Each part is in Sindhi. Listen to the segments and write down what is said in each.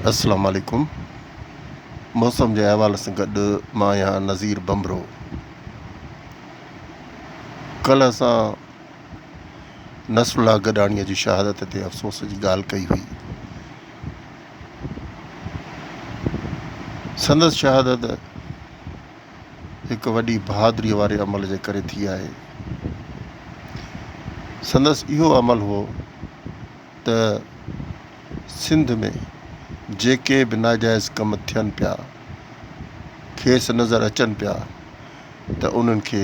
السلام عليڪم موسم جي احوال سان گڏ مان آهيان نذير ڀنڀرو ڪلهه اسان نصر الله گڏاڻي جي شهادت تي افسوس جي ڳالهه ڪئي هئي سندس شهادت هڪ وڏي بهادري واري عمل جي ڪري ٿي آهي سندس اهو عمل هو ته سنڌ ۾ جيڪي به ناجائز ڪم ٿين پيا، کيس نظر اچن پيا ته انهن کي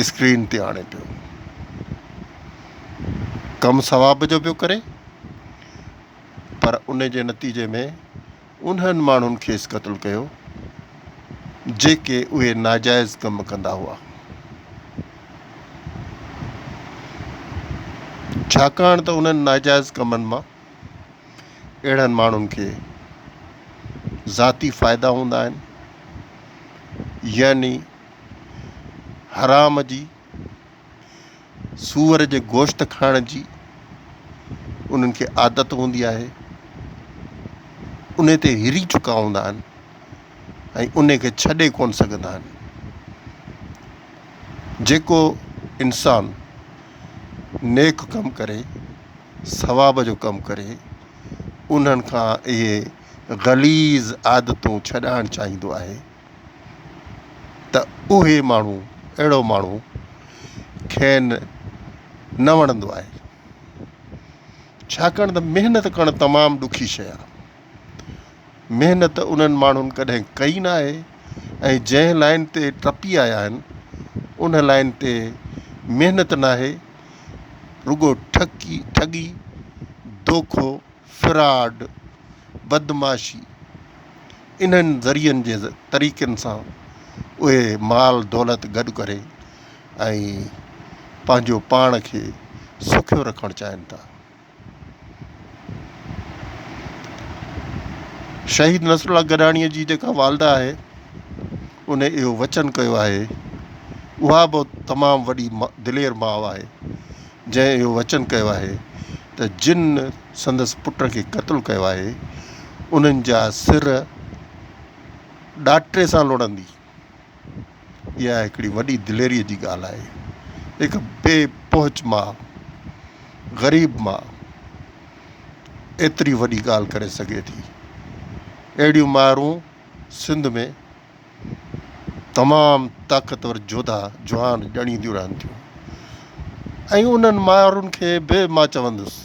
اسڪرين تي آڻي پيو. ڪم ثواب جو پيو ڪري پر ان جي نتيجي ۾ انهن ماڻهن کيس قتل ڪيو جيڪي اهي ناجائز ڪم ڪندا هئا. ڇاڪاڻ ته انهن ناجائز ڪمن مان اهڙن ماڻهن کي ذاتي فائدا هوندا آهن يعني حرام جي سوئر جي گوشت کائڻ جي انهن کي عادت هوندي آهي ان تي هري چڪا هوندا آهن ۽ ان کي ڇڏي ڪونه سگهندا آهن جيڪو انسان نيڪ ڪم ڪري ثواب جو ڪم ڪري انهن کان اهي غليظ عادتون ڇڏائڻ چاهيندو آهي ته اهي ماڻهو اهڙو ماڻهو کين نه وڻندو آهي ڇاڪاڻ ته محنت ڪرڻ تمام ڏکي شيء آهي محنت انهن ماڻهن ڪڏهن ڪئي نه آهي ۽ جنهن لائن تي ٽپي آيا آهن ان لائن تي محنت ناهي رڳو ٺڪي ٺڳي دوکو فراڊ بدمعاشي انهن ذريعن جي طريقن سان اهي مال دولت گڏ ڪري ۽ پنهنجو پاڻ کي سکيو رکڻ چاهين ٿا. شهيد نصر الله گڏاڻي جي جيڪا والده آهي ان اهو وچن ڪيو آهي اها به تمام وڏي دلير ماء آهي جنهن اهو وچن ڪيو آهي ته جن سندس پٽ کي قتل ڪيو آهي، انهن جا سر ڏاٽي سان لڙندي. اها هڪڙي وڏي دليريء جي ڳالهه آهي. هڪ بي پهچ ماء، غريب ماء ايتري وڏي ڳالهه ڪري سگهي ٿي. اهڙيون مائرون سنڌ ۾ تمام طاقتور جوڌا جوان ڄڻينديون رهن ٿيون ۽ انهن مائرن کي به مان چوندس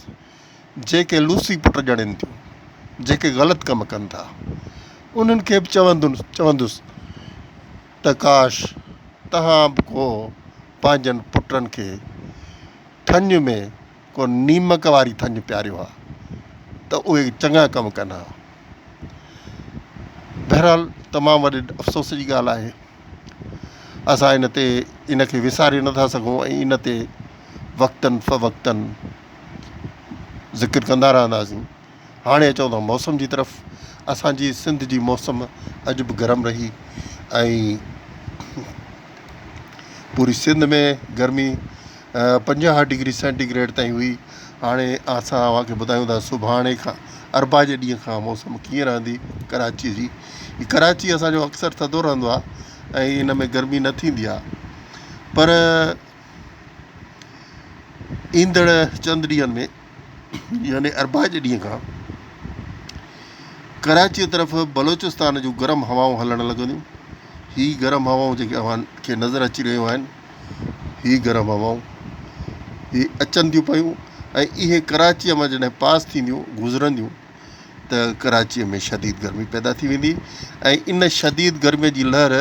جيڪي لوسي پٽ ڄڻين ٿيون جيڪي غلط ڪم ڪن ٿا انهن کي به چوندس چوندس ته ڪاش توهان به ڪو پنهنجن پٽن کي ٿڃ ۾ ڪو نيمڪ واري ٿڃ پياريو ها ته اهي چڱا ڪم ڪن ها. بهرحال تمام وڏي افسوس جي ڳالهه آهي اسان ان تي ان کي وساري نٿا سگهون ۽ ان تي وقتن فوقتن ذڪر ڪندا رهنداسين هاڻي اچون ٿا موسم جي طرف اسانجي سنڌ جي موسم اڄ به گرم رهي ۽ پوري سنڌ ۾ گرمي 50 ڊگري سينٽي گريڊ تائين هئي هاڻي اسان اوهان کي ٻڌايون ٿا سڀاڻي کان اربع جي ڏينهن کان موسم ڪيئن رهندي ڪراچي جي ڪراچي اسانجو اڪثر ٿڌو رهندو آهي ۽ ان ۾ گرمي نه ٿيندي آهي پر ايندڙ چند ڏينهن ۾ يعني اربع جي ڏينهن کان ڪراچيء طرف بلوچستان جون گرم هوائون هلڻ لڳنديون هي گرم هوائون جيڪي اوهان کي نظر اچي رهيون آهن هي گرم هوائون هي اچن ٿيون پيون ۽ اهي ڪراچيء مان جڏهن پاس ٿينديون گذرنديون ته ڪراچيء ۾ شديد گرمي پيدا ٿي ويندي ۽ ان شديد گرمي جي لهر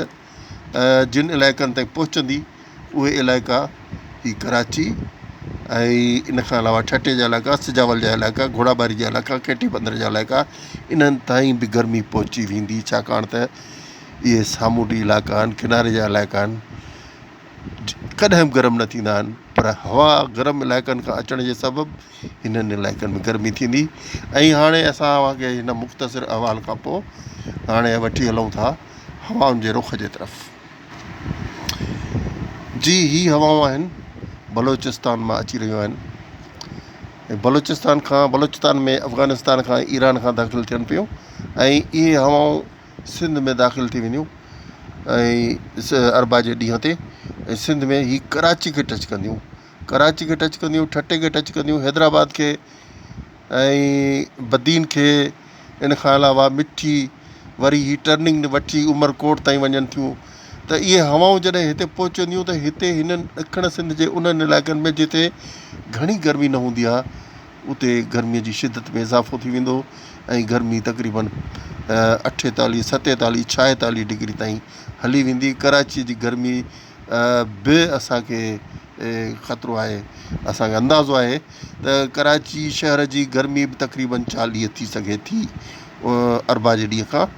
جن علائقن تائين پهچندي اهي علائقا هي ڪراچي ۽ ان کان علاوه ٺٽي جا علائقا سجاول جا علائقا گهوڙا ٻاري جا علائقا ڪيٽي بندر جا علائقا انهن تائين به گرمي پهچي ويندي ڇاڪاڻ ته اهي سامونڊي علائقا آهن ڪناري جا علائقا آهن ڪڏهن به گرم نه ٿيندا آهن پر هوا گرم علائقن کان اچڻ جي سبب هنن علائقن ۾ گرمي ٿيندي ۽ هاڻي اسان اوهان کي هن مختصر احوال کان پوء هاڻي وٺي هلون ٿا هوائن جي رخ جي طرف. جي هي هوائون آهن بلوچستان مان اچي رهيون آهن. بلوچستان کان بلوچستان ۾ افغانستان کان ايران کان داخل ٿين پيون ۽ اهي هوائون سنڌ ۾ داخل ٿي وينديون ۽ اربع جي ڏينهن تي ۽ سنڌ ۾ هي ڪراچي کي ٽچ ڪنديون ڪراچي کي ٽچ ڪنديون ٺٽي کي ٽچ ڪنديون حيدرآباد کي ۽ بدين کي ان کان علاوه مٺي وري هي ٽرننگ وٺي عمرڪوٽ تائين وڃن ٿيون ته اهي هوائون جڏهن هتي پهچنديون ته هتي هنن ڏکڻ سنڌ جي انهن علائقن ۾ جتي گهڻي گرمي نه هوندي آهي اتي گرمي جي شدت ۾ اضافو ٿي ويندو ۽ گرمي تقريبن اٺيتاليهه ستيتاليهه ڇاهيتاليهه ڊگري تائين هلي ويندي ڪراچي جي گرمي به اسانکي خطرو آهي اسانکي اندازو آهي ته ڪراچي شهر جي گرمي به تقريبن 40 ٿي سگهي ٿي اربع جي ڏينهن کان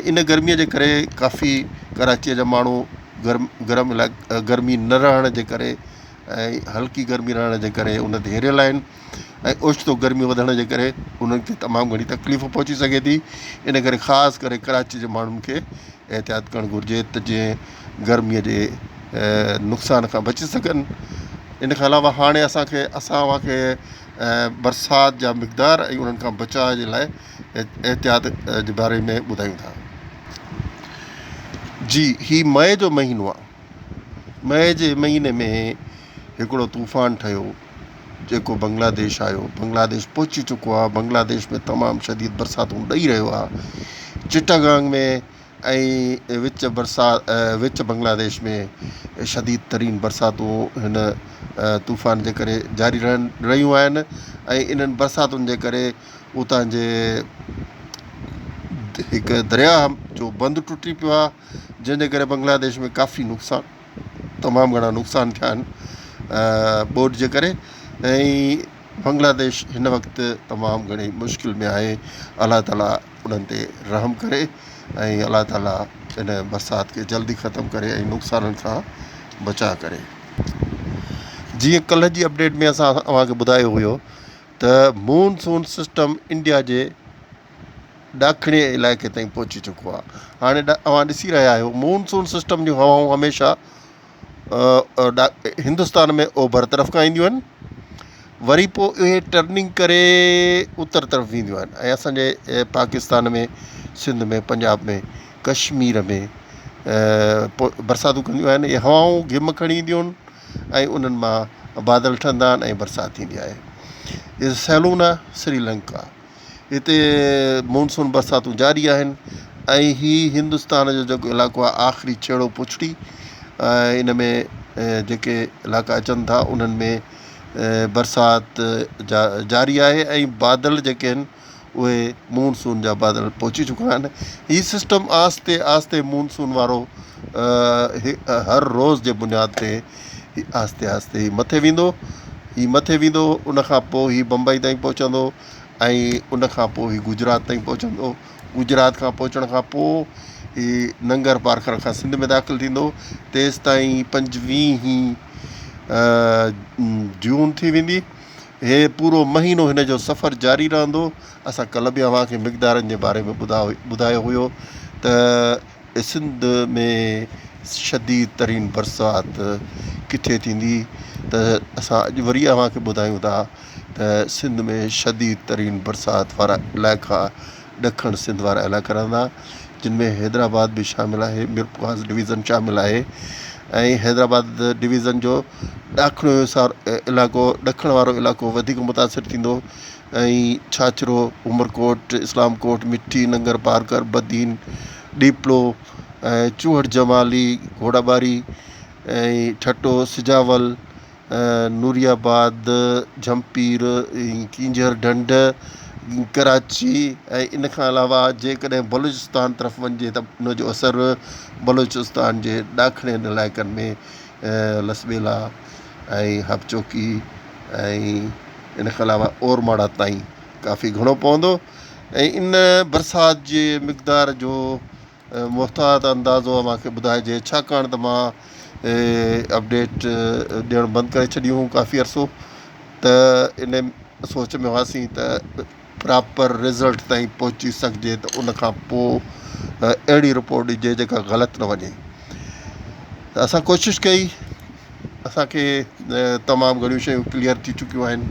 ۽ ان گرمي جي ڪري ڪافي ڪراچيء جا ماڻهو گرم گرم گرمي نه رهڻ جي ڪري ۽ هلڪي گرمي رهڻ جي ڪري ان تي هريل آهن ۽ اوچتو گرمي وڌڻ جي ڪري انهن کي تمام گهڻي تڪليف پهچي سگهي ٿي ان ڪري خاص ڪري ڪراچي جي ماڻهن کي احتياط ڪرڻ گهرجي ته جيئن گرمي جي نقصان کان بچي سگهن ان کان علاوه هاڻي اسانکي اسان اوهان کي برسات جا مقدار ۽ انهن کان بچاء جي لاء احتياط جي باري ۾ ٻڌايون ٿا جي هي مئي جو مهينو آهي مئي جي مهيني ۾ هڪڙو طوفان ٺهيو جيڪو بنگلاديش آيو بنگلاديش پهچي چڪو آهي بنگلاديش ۾ تمام شديد برساتون ڏئي رهيو آهي چٽاگانگ ۾ ۽ وچ برسات وچ بنگلاديش ۾ شديد ترين برساتون هن طوفان جي ڪري جاري رهن رهيون آهن ۽ انهن برساتن جي ڪري اتان جي هڪ درياهه جو بند ٽٽي پيو آهي جنهن جي ڪري بنگلاديش ۾ ڪافي نقصان تمام گهڻا نقصان ٿيا آهن ٻوڏ جي ڪري ۽ بنگلاديش هن وقت تمام گهڻي مشڪل ۾ آهي الله تعاليٰ انهن تي رحم ڪري ۽ الله تعاليٰ ان برسات کي جلدي ختم ڪري ۽ نقصانن کان بچاء ڪري. جيئن ڪلهه جي اپڊيٽ ۾ اسان اوهان کي ٻڌايو هيو ته مون سون سسٽم انڊيا جي ڏاکڻي علائقي تائين پهچي چڪو آهي هاڻي اوهان ڏسي رهيا آهيو مون سون سسٽم جون هوائون هميشه هندستان ۾ اوڀر طرف کان اينديون آهن وري پوء اهي ٽرننگ ڪري اتر طرف وينديون آهن ۽ اسانجي پاڪستان ۾ سنڌ ۾ پنجاب ۾ ڪشمير ۾ پوء برساتون ڪنديون آهن اهي هوائون گهم کڻي اينديون آهن ۽ انهن مان بادل ٺهندا آهن ۽ برسات ٿيندي آهي سيلون آهي سري لنڪا هتي مونسون برساتون جاري آهن ۽ هي هندستان جو جيڪو علائقو آهي آخري ڇيڙو پڇڙي ۽ ان ۾ جيڪي علائقا اچن ٿا انهن ۾ برسات جا جاري آهي ۽ بادل جيڪي آهن اهي مونسون جا بادل پهچي چڪا آهن هي سسٽم آهستي آهستي مونسون وارو هر روز جي بنياد تي آهستي آهستي مٿي ويندو هي مٿي ويندو ان کان پوء هي بمبئي تائين پهچندو ۽ ان کان پوء هي گجرات تائين پهچندو گجرات کان پهچڻ کان پوء هي ننگر پارڪر کان سنڌ ۾ داخل ٿيندو تيستائين 25 جون ٿي ويندي هي پورو مهينو هن جو سفر جاري رهندو اسان ڪلهه به اوهان کي مقدارن جي باري ۾ ٻڌايو هيو ته سنڌ ۾ شديد ترين برسات ڪٿي ٿيندي ته اسان اڄ وري اوهان کي ٻڌايون ٿا ته سنڌ ۾ شديد ترين برسات وارا علائقا ڏکڻ سنڌ وارا علائقا رهندا جن ۾ حيدرآباد به شامل آهي ميرپورخاص ڊويزن شامل آهي ۽ حيدرآباد ڊويزن جو ڏاکڻو علائقو ڏکڻ وارو علائقو وڌيڪ متاثر ٿيندو ۽ ڇاڇرو، عمرڪوٽ، اسلام ڪوٽ، مٺي، ننگر پارڪر، بدين، ڏيپلو ۽ چوهڙ جمالي، گهوڙاٻاري ۽ ٺٽو، سجاول، نوري آباد، جهمپير ۽ ڪينجهر ڍنڍ، ڪراچي ۽ ان کان علاوه جيڪڏهن بلوچستان طرف وڃجي ته ان جو اثر بلوچستان جي ڏاکڻين علائقن ۾ لسٻيلا ۽ حب چوڪي ۽ ان کان علاوه اورماڙا تائين ڪافي گهڻو پوندو ۽ ان برسات جي مقدار جو محتاط اندازو اوهان کي ٻڌائجي ڇاڪاڻ ته مان اپڊيٽ ڏيڻ بند ڪري ڇڏيون هيون ڪافي عرصو ته ان سوچ ۾ هئاسين ته پراپر رزلٽ تائين پهچي سگهجي ته ان کان پوء اهڙي رپورٽ ڏجي جيڪا غلط نه وڃي ته اسان ڪوشش ڪئي اسانکي تمام گهڻيون شيون ڪليئر ٿي چڪيون آهن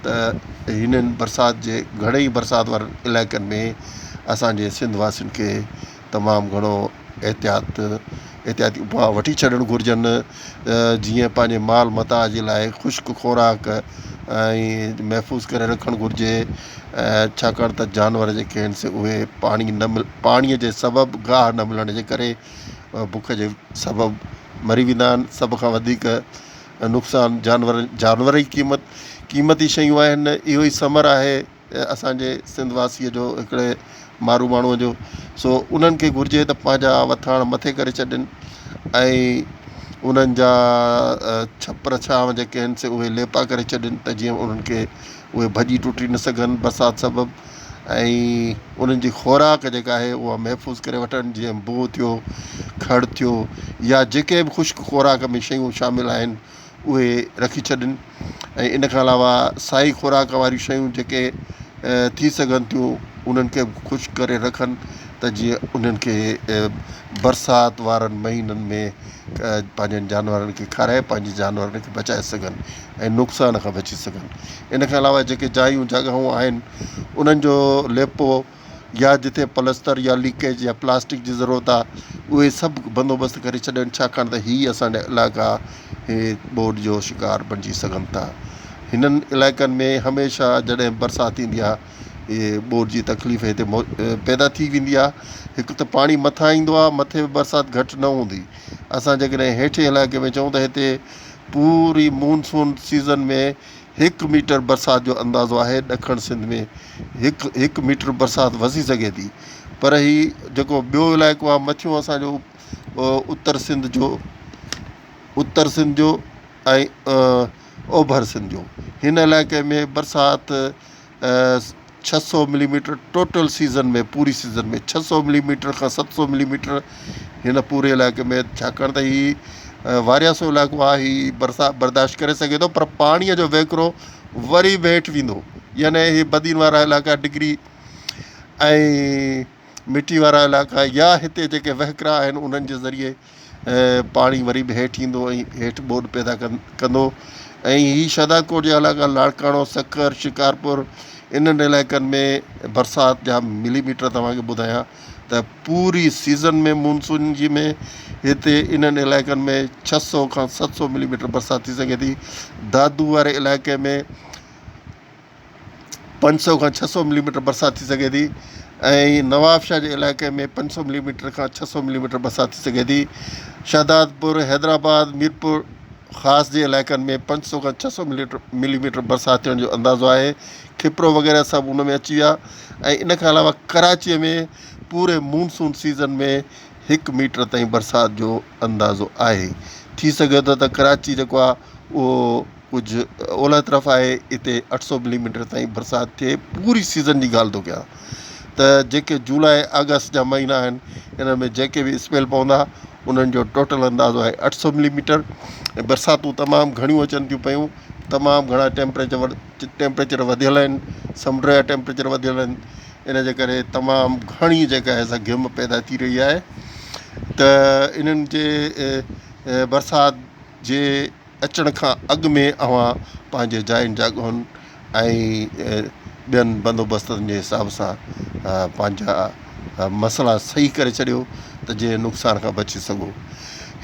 ته هنن برسات جي گهڻي ئي برسات وارن علائقن ۾ اسانجي سنڌ واسين کي تمام گهڻو احتياط احتياطي اپاء وٺي ڇڏڻ گهرجن جيئن پنهنجي مال متاع جي لاء خشڪ خوراڪ ۽ محفوظ ڪري رکڻ گهرجي ڇاڪاڻ ته جانور جيڪي آهن سي اهي پاڻي نه مل پاڻيء جي سبب گاهه نه ملڻ جي ڪري بک جي سبب مري ويندا آهن سڀ کان وڌيڪ نقصان جانور جانور ئي قيمت قيمتي شيون آهن اهو ئي ثمر آهي اسان جي سنڌ واسيء جو هڪڙي مارو ماڻهوء جو سو انهن کي گهرجي ته پنهنجا وٿاڻ مٿي ڪري ڇڏين ۽ انهن جا ڇپر ڇانو جيڪي آهن سي اهي ليپا ڪري ڇڏين ته جيئن انهن کي اهي ڀڄي ٽٽي نه سگهن برسات سبب ۽ انهن جي خوراڪ جيڪا آهي اها محفوظ ڪري وٺن جيئن بوهه ٿيو کڙ ٿيو يا جيڪي به خشڪ خوراڪ ۾ شيون شامل آهن اهي رکي ڇڏين ۽ ان کان علاوه سائي خوراڪ واريون شيون جيڪي ٿي سگهن ٿيون انهن کي به خشڪ ڪري رکن ته جيئن انهن کي برسات وارن مهينن ۾ پنهنجن جانورن کي کارائي پنهنجي جانورن کي بچائي سگهن ۽ نقصان کان بچي سگهن ان کان علاوه جيڪي جايون جڳهون آهن انهن جو ليپو يا جتي پلستر يا ليڪيج يا پلاسٽڪ جي ضرورت آ اهي سڀ بندوبست ڪري ڇڏين ڇاڪاڻ ته هي اسان جا علائقا هي ٻوڏ جو شڪار بڻجي سگهن ٿا هنن علائقن ۾ هميشه جڏهن برسات ايندي آ اهي ٻوڏ جي تڪليف هتي پيدا ٿي ويندي آ هڪ ته پاڻي مٿان ايندو آ مٿي به برسات گهٽ نه هوندي اسان جيڪڏهن هيٺين علائقي ۾ چئون ته هتي پوري مونسون سيزن ۾ هڪ ميٽر برسات جو اندازو آهي ڏکڻ سنڌ ۾ هڪ هڪ ميٽر برسات وسي سگهي ٿي پر هي جيڪو ٻيو علائقو آهي مٿيون اسانجو اتر سنڌ جو اتر سنڌ جو ۽ اوڀر سنڌ جو هن علائقي ۾ برسات 600 ملي ميٽر ٽوٽل سيزن ۾ پوري سيزن ۾ 600 ملي ميٽر کان 700 ملي ميٽر هن پوري علائقي ۾ ڇاڪاڻ ته هي وارياسو علائقو آهي هي برسات برداشت ڪري سگهي ٿو پر پاڻيء جو وهڪرو وري به هيٺ ويندو يعني هي بدين وارا علائقا ڊگري ۽ مٽي وارا علائقا يا هتي جيڪي وهڪرا آهن انهن جي ذريعي پاڻي وري به هيٺ ايندو ۽ هيٺ ٻوڏ پيدا ڪندو ۽ هي شهدادڪوٽ جا علائقا لاڙڪاڻو سکر شڪارپور انهن علائقن ۾ برسات جا ملي ميٽر توهان کي ٻڌايان ته پوري سيزن ۾ مونسون جي ۾ هتي انهن علائقن ۾ 600 کان 700 ملي ميٽر برسات ٿي سگهي ٿي دادو واري علائقي ۾ 500 کان 600 ملي ميٽر برسات ٿي سگهي ٿي ۽ نوابشاهه جي علائقي ۾ 500 ملي ميٽر کان 600 ملي ميٽر برسات ٿي سگهي ٿي شهدادپور حيدرآباد ميرپور خاص جي علائقن ۾ 500 کان 600 ملي ملي ميٽر برسات ٿيڻ جو اندازو آهي کپرو وغيره سڀ ان ۾ اچي ويا ۽ ان کان علاوه ڪراچيء ۾ پوري مونسون سيزن ۾ هڪ ميٽر تائين برسات جو اندازو آهي ٿي سگهي ٿو ته ڪراچي جيڪو آهي اهو ڪجهه اولهه طرف آهي اتي 800 ملي ميٽر تائين برسات ٿئي پوري سيزن جي ڳالهه ٿو ڪيان ته جيڪي جولاء آگسٽ جا مهينا آهن انهن ۾ جيڪي به اسپيل پوندا انهن جو ٽوٽل اندازو آهي 800 ملي ميٽر ۽ برساتون تمام گهڻيون اچن ٿيون پيون تمام گهڻا ٽيمپريچر ٽيمپريچر وڌيل آهن سمنڊ جا ٽيمپريچر وڌيل آهن ان جي ڪري تمام گهڻي جيڪا آهي سا گهم پيدا ٿي رهي آهي ته انهن جي برسات جي اچڻ کان اڳ ۾ اوهان پنهنجي جاين جاڳهن ۽ ٻين بندوبستن جي حساب سان پنهنجا مسئلا صحيح ڪري ڇڏيو ته جيئن نقصان کان بچي سگهو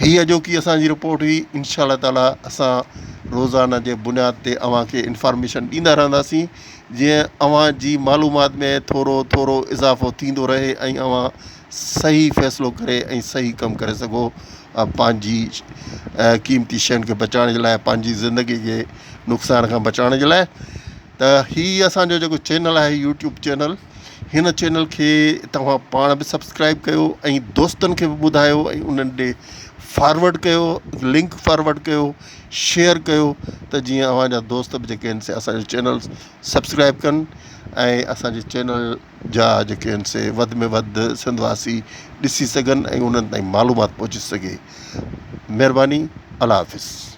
هي اڄوڪي اسان جي رپورٽ هئي انشاء الله تعالي اسان روزانه جي بنياد تي اوهان کي انفارميشن ڏيندا رهنداسين جيئن اوهان جي معلومات ۾ ٿورو ٿورو اضافو ٿيندو رهي ۽ اوهان صحيح فيصلو ڪري ۽ صحيح ڪم ڪري سگهو پنهنجي قيمتي شين کي بچائڻ جي لاء پنهنجي زندگي کي نقصان کان بچائڻ جي لاء ته هي اسانجو جيڪو چينل آهي يوٽيوب چينل هن چينل کي توهان پاڻ به سبسڪرائب ڪيو ۽ دوستن کي به ٻڌايو ۽ انهن ڏي فارورڊ ڪيو لنڪ فارورڊ ڪيو شيئر ڪيو ته جيئن اوهان جا دوست به جيڪي آهن سي اسانجو چينل سبسڪرائب ڪن ۽ اسانجي چينل جا جيڪي آهن سي وڌ ۾ وڌ سنڌ واسي ڏسي سگهن ۽ انهن تائين معلومات پهچي سگهي مهرباني الله حافظ.